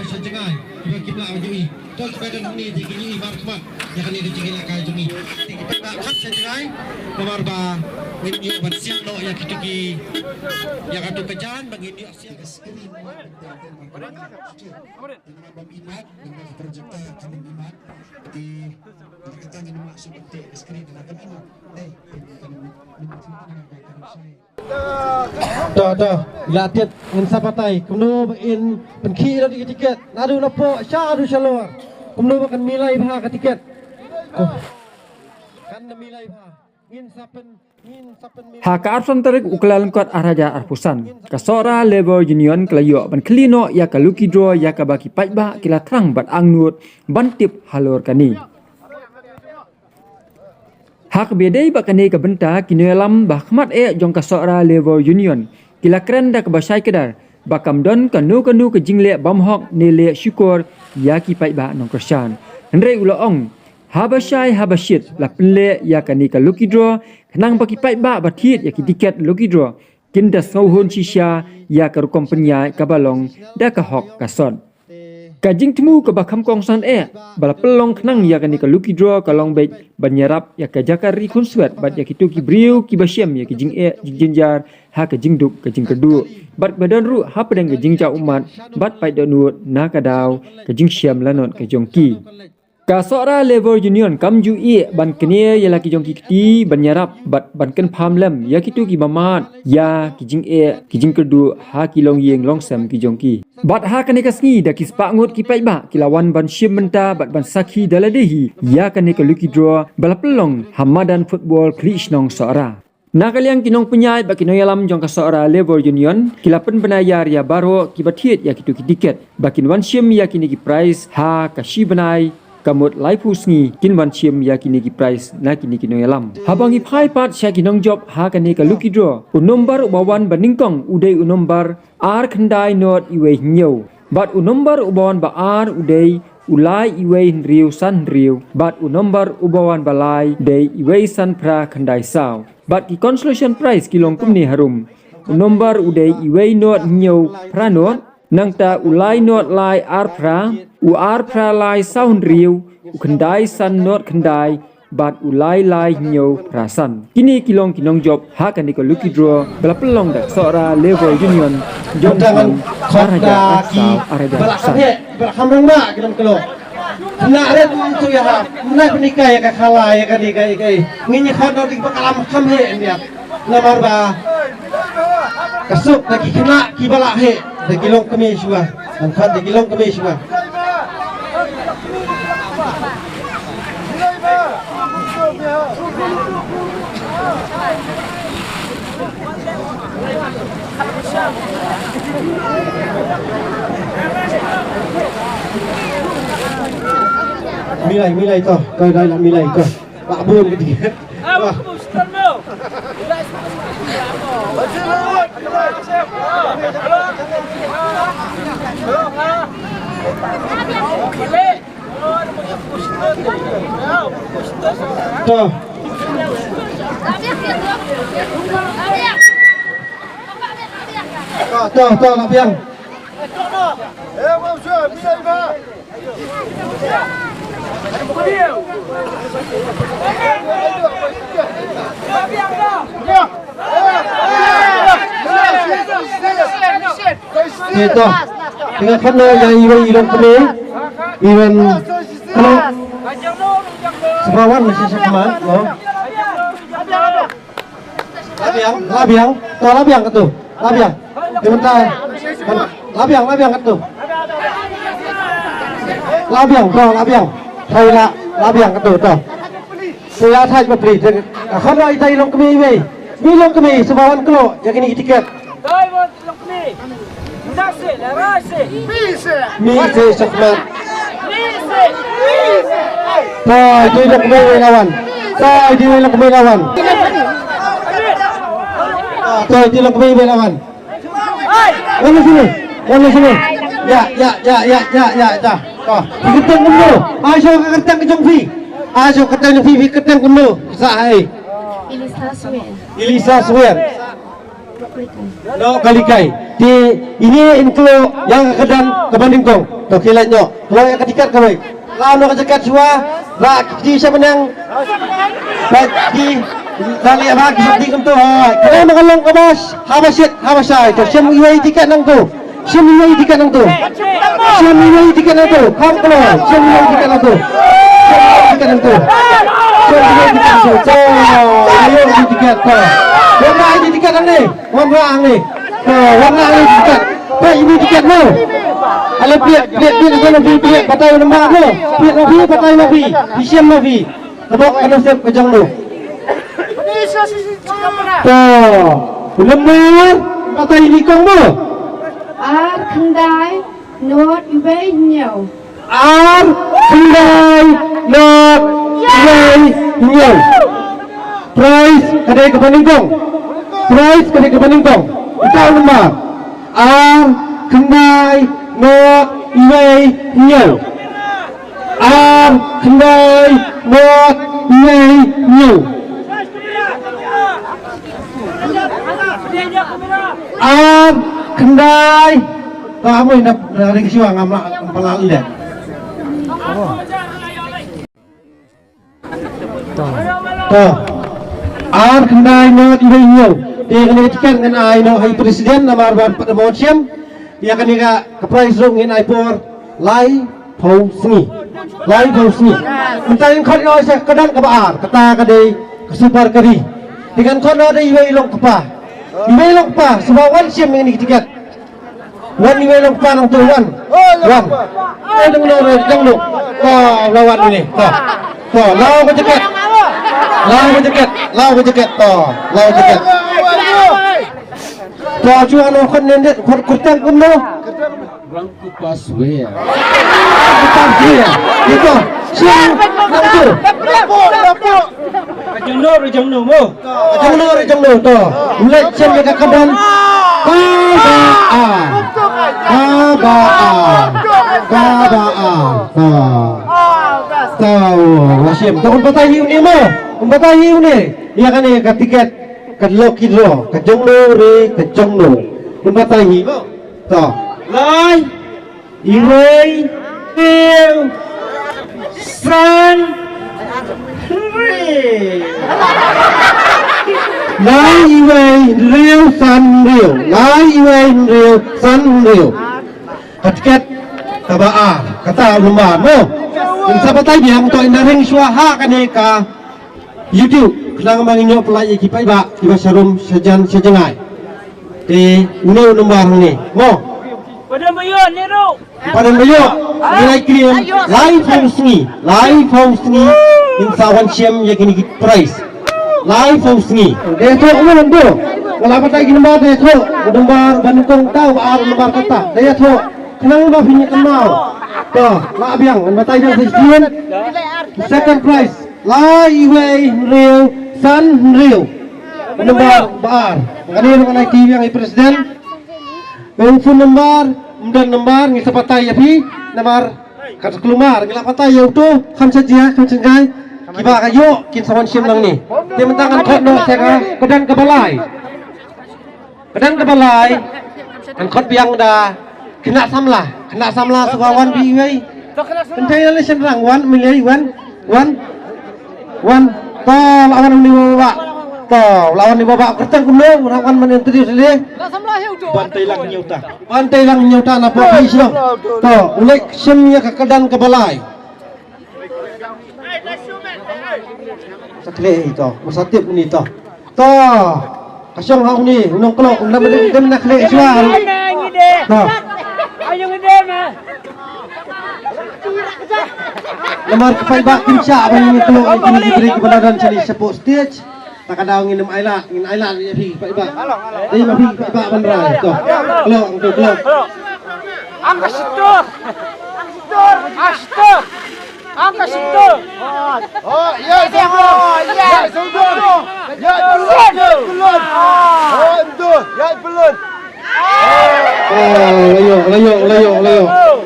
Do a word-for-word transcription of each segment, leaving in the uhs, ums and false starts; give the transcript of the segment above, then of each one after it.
Sha jngai, kiba kim lah ban ïohi. To kiba don hangne te kin ïohi markhmat ïa kane ka jingïalehkai jong ngi. Te kiba lah khmat sha jngai, namar ba ngin ïoh ban siang noh ïa kito ki, ïa kato ka jaiñ ba ngin ïoh siang. Ka screen, namar ba imat, namar ka projector ka imat. Te kata ngin ïoh sha ka screen, namar ka imat. Te, te, te, te, te, te, te, te, te, te, To, to, ïa tip ngin sa batai kumno ba in pynkhih ïa ki tiket. Naduh na pdeng sha, naduh shalor. Kumno ba kan milai bha ka tiket. Oh. Kan da milai bha. Ngin sa pyn, ngin sa pyn. Ha ka arphew san tarik u Kyllalyngkot ar hajar arphew san, ka Sohra Labour Union ka la ïoh ban khlieh noh ïa ka lucky draw ïa kaba ki paidbah ki la thrang bad angnud ban tip halor kane. Ha kaba ïadei bad kane ka bynta, ki nongïalam ba ha khmat eh jong ka Sohra Labour Union ki la kren da kaba shai kdar ba kam don kano kano ka jingleh bym hok ne leh shukor ïa ki paidbah nongkyrshan. Hynrei u la ong, haba shai haba shit la pynleh ïa kane ka lucky draw khnang ba ki paidbah ba thied ïa ki tiket lucky draw kin da sngewhun shisha ïa ka rukom pynïaid kaba long da ka hok ka sot. Ka jingthmu kaba kham kongsan eh ba la pynlong khnang ïa kane ka lucky draw ka long beit ban ïarap ïa ka jaka ri khunswet bad ïa kito ki briew kiba shem ïa ka jingeh jingjynjar ha ka jingduk ka jingkyrduh bad ba don ruh hapdeng ka jingjah ummat bad paid dohnud na ka daw ka jingshem lanot ka jong ki. Ka Sohra Labour Union kam ju ïeh ban knieh ïa la ki jong ki kti ban ïarap bad ban kynpham lem ïa kito kiba mad ïa ki jingeh ki jingkyrduh ha ki longïing longsem ki jong ki. Bad ha kane ka sngi da ki spah ngut ki paidbah ki la wan ban shim bynta bad ban sakhi da lade hi ïa kane ka lucky draw ba la pynlong ha madan football Khlieh Shnong Sohra. Na ka liang ki nongpynïaid bad ki nongïalam jong ka Sohra Labour Union ki la pynbna ïar ïa baroh kiba thied ïa kito ki tiket ba kin wan shim ïa kine ki prize ha ka shi bnai, ka mut laiphew sngi kin wan shim ïa kine ki prize na kine ki nongïalam. Haba ngi phai pat sha ki nongjop ha kane ka lucky draw, u nombar uba wan ba nyngkong u dei u nombar ar khyndai nod iwei hynñiew. Bad u nombar uba wan ba ar u dei u lai iwei hynriew san hynriew. Bad u nombar uba wan ba lai dei iwei san phra khyndai saw. Bad ki consolation prize ki long kumne harum. U nombar u dei iwei nod hynñiew phra nod. Nangta u lai nod lai ar phra, u ar phra lai saw hynriew, u khyndai san nod khyndai, bad u lai lai hynñiew phra san. Kine ki long ki nongjop ha kane ka lucky draw ba la pynlong da Sohra Labour Union jong ka ar hajar arphew saw ar hajar arphew san. Ba la kham rong ba ki long ki long. Khynnah rit u tu ïa ha. Mynta pynhikai ïa ka khala ïa ka dei ka ïa ka. Ngin ïa khot noh dei ba ka lam kham heh ïa. Namar ba ka suk da ki khynnah kiba la heh da ki longkmie shuwa. Ban khot da ki longkmie shuwa. Milai, milai to. Ko dai la milai to. La bun ke dia. Wah. To. To, to, to, la biang. Te to. Te nga khot noh ïa i wan, i wan kmie. I wan kmie. Sngewbha wan sha sha khmat, no. La biang, la biang. To la biang katu. La biang. Te mynta. La biang, la biang katu. La biang, to la biang. Hai la, la biang katu, to. Te ïa thait bapli, te, ah, khot noh ïa i longkmie iwei. Mi longkmie, sngewbha wan klo, ïa kine ki tiket. Mi se sokmat. To, i longkmie iwei la wan. To, i longkmie la wan. To, i longkmie iwei la wan. Wan sini. Wan sini. Ïa, ïa, ïa, ïa, ïa, ïa, ïa. Oh, phi kyrteng kumno? Ai sha ka kyrteng ka jong phi. Ai sha ka kyrteng jong phi, phi kyrteng kumno? Sa ai. Elisa Swer. Elisa Swer. Noh Kalikai. Te ine in klo ïa ka kyrdan kaba nyngkong. Okay, leit noh. Kloi ïa ka tiket kawei. Law noh ka jaket shuwa. Ba ki sha bneng. Ba ki da leh ba ki sha ti kumto. Hoi. Kane ma ka long kaba sh-, haba shit, haba shai. To shim iwei tiket nangto. Shim iwei tiket nangto. Shim iwei tiket nangto. Kham kloi. Shim iwei tiket nangto. Shim iwei tiket nangto. Shim iwei tiket nangto. To, iwei tiket to. Wan rah ïa tiket nangne. Wan rah hangne. To, wan rah hangne tiket. Peit ïa tiket mo. Ale peit, peit, peit, peit, peit, peit, batai u number mo. Peit ma phi, batai ma phi. Phi shem ma phi. Ka bok ka nusip ka jong no. To, u number, batai ïa kong mo. Ar khyndai, not iwei hynñiew. Ar khyndai, not iwei hynñiew. Prize ka dei kaba nyngkong. Prize ka dei kaba nyngkong. Uta u number. Ar khyndai, not iwei hynñiew. Ar khyndai, not iwei hynñiew. Ar khyndai. Ta mo ina ring shuwa ngam lah, ngam pala leh. To. Ar khyndai, not iwei hynñiew. Te kane ka tiket ngan ai noh ha i president namar ba pat da mon shem. Ïa kane ka, ka prize ruh ngin ai por laiphew sngi. Laiphew sngi. Mynta ngin khot noh sha ka dang kaba ar, kata ka dei ka super kari. Te ngan khot noh da iwei long kpa. Iwei long kpa, sngewbha wan shim ïa kane ka tiket. Wan iwei long kpa nangto, wan. Wan. Eh, dang no, dang no. To, la wan ine. To. To, law ka jaket. Law ka jaket. Law ka jaket. To, law ka jaket. To, chu ano khot nen de, khot kyrteng kumno. Rang kupas wer. Kupas wer. Ito. Siang nangto. Ka jong no, ka jong no mo. Ka jong no, ka jong no to. Leit shem ïa ka kyrdan. Kaba ar. Kaba ar. Kaba ar. To. To, wa shim. To, un batai hi une mo. Un batai hi une. Ïa kane ka tiket. Ka lucky draw. Ka jong no re, ka jong no. Un batai hi mo. To. Lai. Iwei, hynriew, san, hynriew. Lai iwei, hynriew, san, hynriew. Lai iwei, hynriew, san, hynriew. Ka tiket kaba ar, kata u number mo. Ngin sa batai biang to, ynda ring shuwa ha kane ka YouTube, khnang ba ngin ïoh pyllait ïa ki paidbah kiba sharum shajan shajngai. Te une u number hangne mo. Padon ba ïoh ne ruh. Padon ba ïoh. Ngi lai klim laiphew sngi, laiphew sngi. Ngin sa wan shim ïa kine ki prize. Laiphew sngi. Dei thoh mo nangto. Nga la batai ki number dei thoh. U number ba nyngkong ta, uba ar u number kata. Dei thoh. Khnang ba phin ïa kynmaw. To, la biang, ngan batai biang sa shisien. Second prize. Lai iwei hynriew san hynriew. Number ba ar. Kane ruh ngan ai ti biang i president. Ym phone number, ym don number, ngi sa batai ïa phi. Namar kat kulmar ngi la batai ïa uto, kham sha jia, kham sha jngai. Kiba ka ïoh kin sa wan shim nangne. Te mynta ngan khot noh sha ka kyrdan kaba lai. Kyrdan kaba lai, ngan khot biang da khynnah samla, khynnah samla sngewbha wan bad iwei. Kynthei la shynrang wan, mynlei wan, wan, wan. To, la wan une u bah. To, la wan une u bah, kyrteng kumno, u wan man introduce lei. Ban Tei Lang Hynñiewta. Ban Tei Lang Hynñiewta na Pokhi Shillong. To, u leit shim ïa ka kyrdan kaba lai. Sa khleh hi to, masa tip uni to. To, ka shong ha uni, u nongklok, u nam dem na khleh shuwa. To. Namar ka paidbah kim shah ban ïa klok ïa kine ki briew kiba la don shane shapoh stage. Ta ka daw ngin ym ailad, ngin ailad ïa phi paidbah. Dei ma phi paidbah ban rai. To. Klok, to klok. Ang ka situ. Ang ka situ. Ang ka situ. Oh, ya, sungguh. Ya, sungguh. Ya, belum. Ya, belum. Oh, itu. Ya, belum. Oh, layo, layo, layo, layo.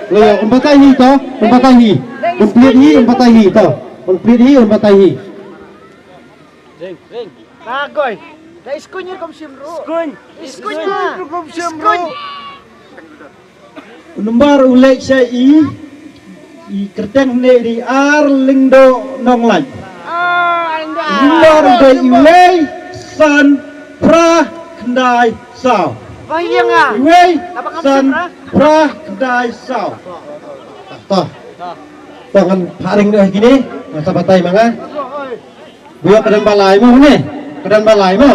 Layo, um batai hi to, um batai hi. Um plit hi, um batai hi to. Um plit hi, um batai hi. Ring, ring. Bagoi. Da iskuny rukom shim ruh. Iskuny. Iskuny rukom shim ruh. Number u leit sha i, i kyrteng ne ri Ar Lyngdoh Nonglait. Number de iwei san phra khyndai saw. Iwei san phra khyndai saw. To. To ngan pharing noh kine, ngan sa batai ma nga. Buya ka don ba lai mo ne? Ka don ba lai mo?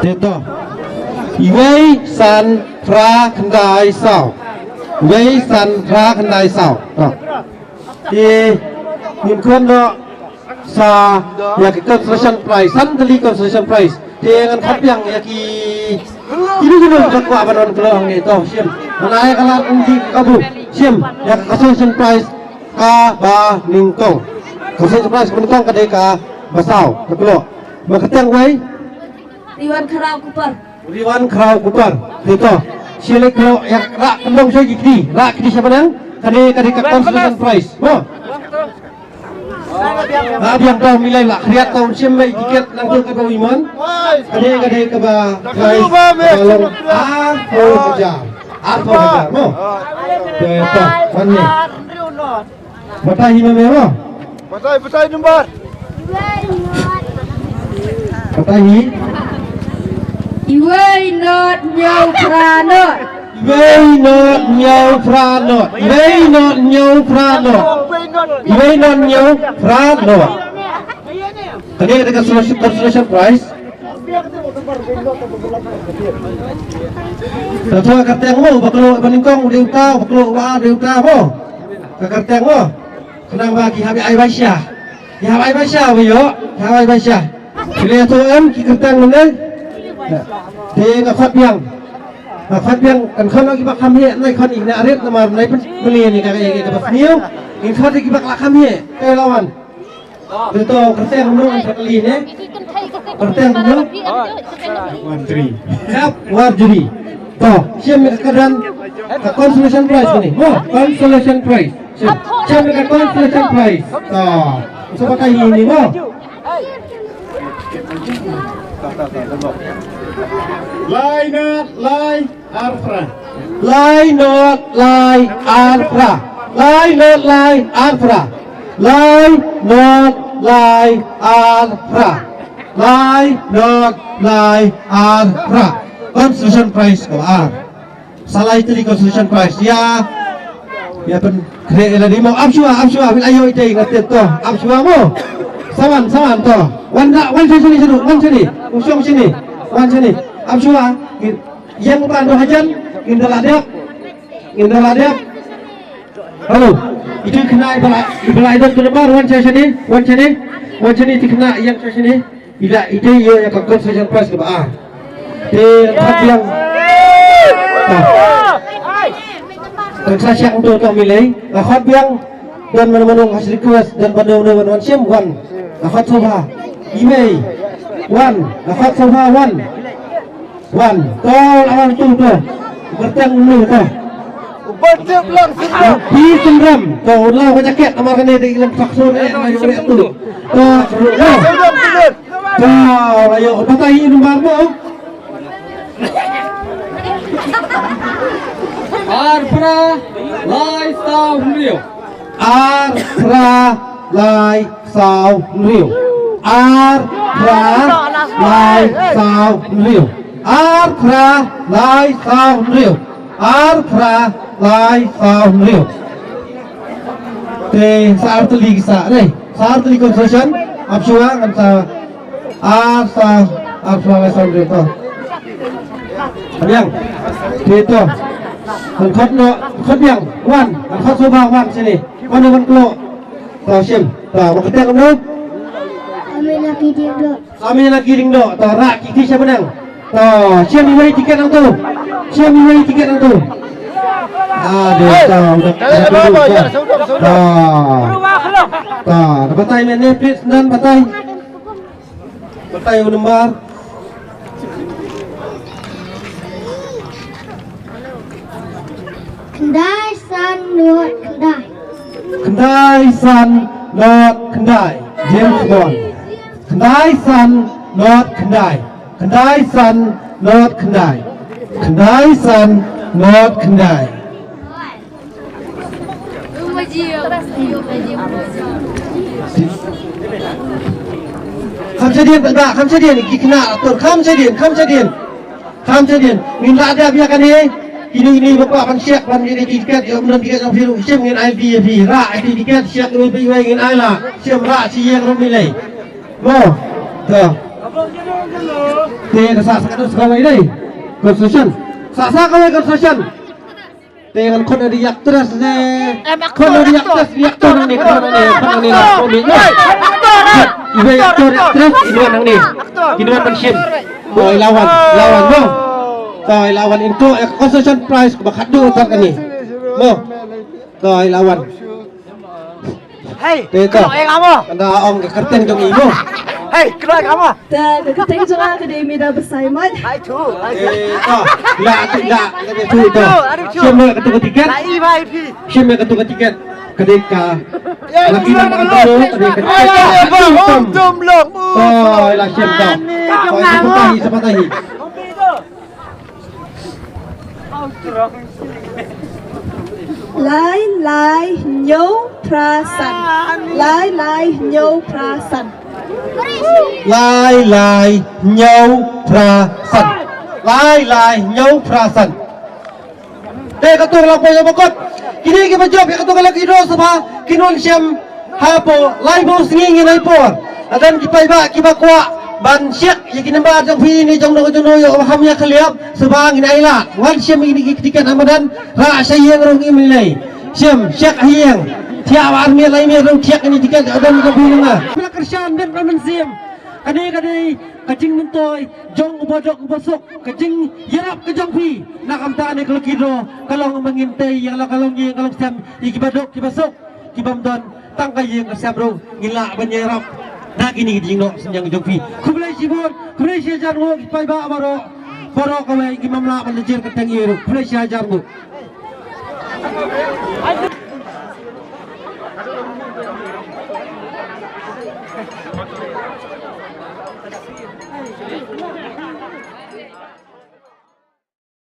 Te to. Iwei san phra khyndai saw. Iwei san phra khyndai saw. To. Te ngin khot noh sa ïa ki consolation prize, san tylli consolation prize. Te ngan khot biang ïa ki kino kino kiba kwah ban wan kloi hangne to shim. Ngan ai ka lad kum ki kabu shim ïa ka consolation prize kaba nyngkong. Consolation prize kaba nyngkong ka dei kaba saw, ka kloi. Ba kyrteng wei? Riwan Khraw Kupar. Riwan Khraw Kupar. Te to. Shi leit kloi ïa, rah kyndong sha ki kti. Rah kti sha bneng. Kane ka dei ka consolation prize. Mo. Rah biang to, milai la khriat to, shim mei tiket nangto kaba u imon. Kane ka dei kaba prize kaba long arphew hajar. Arphew hajar mo. Te to. Wan ne. Batai hi ma me mo. Batai, batai number. Batai hi. Iwei not hynñiew phra not. Iwei not hynñiew phra not. Iwei not hynñiew phra not. Iwei not hynñiew phra not. Kane ka dei ka consolation, consolation prize. Ka thok ka kyrteng mo, ba kloi ba nyngkong u dei uta, ba kloi ba ar u dei uta mo. Ka kyrteng mo. Khnang ba ki hap ai ba sha. Ki hap ai ba sha ba ïoh, ki hap ai ba sha. Ki leh to em ki kyrteng ne. Te nga khot biang. Nga khot biang kan khot ki ba kham heh, nai khot i na rit namar nai pyn-, pynlong ni ka, ka, ka, ka ba sniew. Ngin khot ki ba la kham heh. Te lawan. Te to kyrteng kumno kan sa kylli ne? Kyrteng kumno? Dap Warjri. Dap Warjri. To, shim ka kyrdan ka consolation prize kane. Mo, consolation prize. Shim, shim ka consolation prize. To, sa batai hi ni mo. Lai not lai. Ar phra. Lai not lai ar phra. Lai not lai ar phra. Lai not lai ar phra. Lai not lai ar phra. Consolation prize kaba ar. Sa lai tylli consolation prize. Ïa. Ïa pynkhreh ïa lade mo. Ap shuwa, ap shuwa. Phi la ïoh ïa ite nga tip to. Ap shuwa mo. Sa wan, sa wan to. Wan da, wan shane, shane, wan shane. U shong shane. Wan shane. Ap shuwa. Ïeng ban doh hajan, ngin da la dep. Ngin da la dep. Hello. Itu khynnah iba la, iba la idot tu bar, wan sha shane, wan shane. Wan shane itu khynnah ïeng sha shane. Ila itu ïa, ïa ka consolation prize kaba ar. Te khot biang. Ta. Kan sa shang tu tu milai. Khot biang. Don mano mano has request, don mano mano wan shim wan. Khot soba. Imei. Wan. Khot soba wan. Wan, to, lawan tu, to. Kyrteng unu, to. Ubat tip lang, Sintram. Pi Sintram, to, law ka jaket, namar kane dei ilang saksur, eh, na yu tu. To, to. Sintram, Sintram. To, ayo, batai hi number mo. Ar phra, lai saw hynriew. Ar phra, lai saw hynriew. Ar phra lai saw hynriew. Ar phra lai saw hynriew. Ar phra lai saw hynriew. Te sa ar tylli ki sa, ne? Sa ar tylli consolation. Ap shuwa ngan sa ar sa, ar phra lai saw hynriew to. Biang. Te to. Ngan khot noh, khot biang. Wan, ngan khot soba wan shane. Wan, wan kloi. To shim. To, ba kyrteng kumno? Sami Lucky Diengdoh. Sami Lucky Diengdoh. To, rah kti sha bneng. To, shim iwei tiket nangtu. Shim iwei tiket nangtu. Aduh, to, udah. To. To, batai mynne, please, nan batai. Batai u number. Khyndai san not khyndai. Khyndai san not khyndai. James Bond. Khyndai san not khyndai. Khyndai san not khyndai. Khyndai san not khyndai. Kham shadien, ba, kham shadien, ki khynnah, atur, kham shadien, kham shadien. Kham shadien, ngin lah dep ïa kane, kine, kine ba kwah ban shek, ban ïa ki tiket, ïa um don tiket jong phi ruh, shim ngin ai phi, ïa phi, rah ïa ki tiket, shek iwei pa iwei ngin ai lah, shim rah shi ïing ruh mih lei. Mo, to. Te ka sa sa ka sa kawei dei. Concession. Sa sa kawei concession. Te ngan khot ïa ki actress ne. Khot ïa ki actress, ïa actor nangne, khot nangne, khot nangne, khot nangne. Iwei actor, actress, kin wan nangne. Kin wan ban shim. To, i la wan, i la wan, mo. To, i la wan, in to, eh, consolation prize, ba khatduh uta kane. Mo. To, i la wan. Hei, te to. Kynnoh ïa nga mo. Kynda ong ka kyrteng jong i mo. Hei, kynnoh ïa nga mo. Te ka kyrteng jong nga ka dei Mida Besaimat. Hai tu, hai tu. Te to. La, la, la, tu to. Shim ïa katu ka tiket. La i bai phi. Shim ïa katu ka tiket. Ka dei ka. Lucky number ka dei ka tiket. Tom, tom, long. To, la shim to. To, sa patah hi, sa patah hi. Lai lai hynñiew phra san. Lai lai hynñiew phra san. Lai lai hynñiew phra san. Lai lai hynñiew phra san. Te ka tur la poi ba kot. Kine kiba jop ïa ka tur ka lucky draw sha ba kin wan shem. Hapoh laiphew sngi ngin ai por. Lada ki paidbah kiba kwah ban check ïa ki number jong phi ne jong no jong no ïa u Hamia Khliap, sngewbha ngin ai lah. Wan shem ïa kine ki tiket ha madan, rah sha ïing ruh ngim lei. Shem, check ha ïing. Thiah ba ar miet lai miet ruh check ïa kine tiket ha madan jong phi ne nga. Phi la kyrshan beit ba mynsiem. Kane ka dei ka jingmyntoi jong uba duk uba suk, ka jingïarap ka jong phi. Na ka bynta kane ka lucky draw ka long ba ngin tei ïa la ka long ïing ka long sem ïa kiba duk kiba suk. Ki bym don tang ka ïing ka sem ruh ngin lah ban ïarap da kine ki jingnoh synñiang jong phi. Khublei shibun, khublei shi hajar nguh ki paidbah baroh, baroh kawei ki bym lah ban lynjir kyrteng ïa ruh. Khublei shi hajar nguh.